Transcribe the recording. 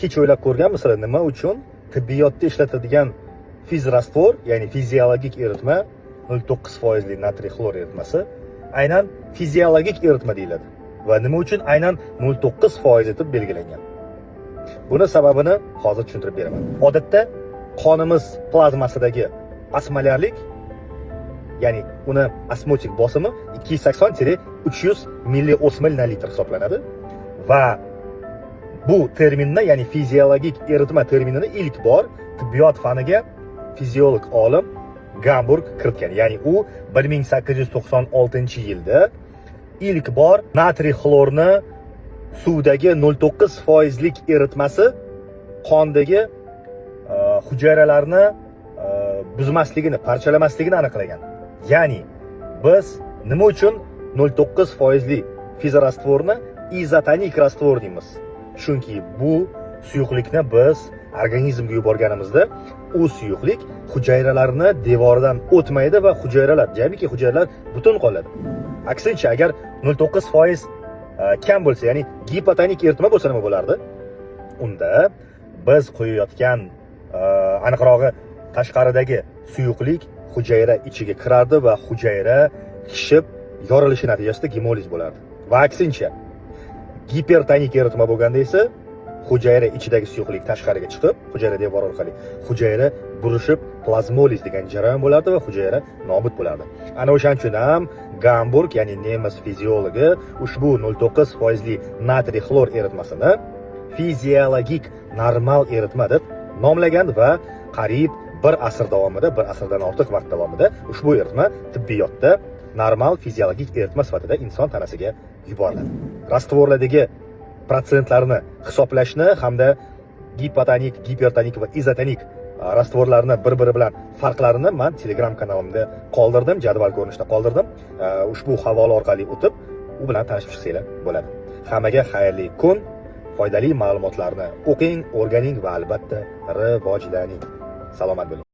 Hech o'ylab ko'rganmisizlar, nima uchun tibbiyotda ishlatiladigan физраствор, ya'ni fiziologik eritma, 0,9 foizli natriy xlor eritmasi aynan fiziologik eritma deyiladi va nima uchun aynan 0,9% etib belgilangan? Buni sababini hozir tushuntirib beraman. Odatda qonimiz plazmasidagi osmolyarlik, ya'ni uni osmotik bosimi 280-300 milliosmol na litr hisoblanadi va bu terminni, ya'ni fiziologik eritma terminini ilk bor tibbiyot faniga fiziolog olim Gamburg kiritgan. Ya'ni u 1896 yilda ilk bor natriy xlorni suvdagi 0,9 foizlik eritmasi qondagi hujayralarni buzmasligini, parchalamasligini aniqlagan. Ya'ni biz nima uchun 0,9 foizli физраствор ni izotonik раствор deymiz? Chunki bu suyuqlikni biz organizmga yuborganimizda u suyuqlik hujayralarni devoridan o'tmaydi va hujayralar, jamiki hujayralar butun qoladi. Aksincha, agar 0,9% kam bo'lsa, ya'ni gipotonik eritma bo'lsa, nima bo'lardi? Unda biz quyayotgan, aniqrog'i, tashqaridagi suyuqlik hujayra ichiga kirardi va hujayra shishib yorilishi natijasida gemoliz bo'lardi. Va aksincha, gipertonik eritma bo'lganda esa hujayra ichidagi suyuqlik tashqariga chiqib, hujayra devori orqali hujayra burishib, plazmoliz degan jarayon bo'lardi va hujayra nobud bo'lardi. Ana o'shaning uchun ham Gamburg, ya'ni nemis fiziologi ushbu 0,9 foizli natriy xlor eritmasini fiziologik normal eritma deb nomlagan va qariyb bir asr davomida, bir asrdan ortiq vaqt davomida ushbu eritma tibbiyotda normal fiziologik eritma sifatida inson tanasiga yuboriladi. Раствор lardagi protsentlarni hisoblashni hamda gipotonik, gipertonik va izotonik раствор larni bir biri bilan farqlarini man Telegram kanalimda qoldirdim, jadval ko'rinishida qoldirdim. Ushbu havola orqali o'tib, u bilan tanishib chiqsanglar bo'ladi. Hammaga xayrli kun, foydali ma'lumotlarni o'qing, o'rganing va albatta rivojlaning. Salomat bo'ling.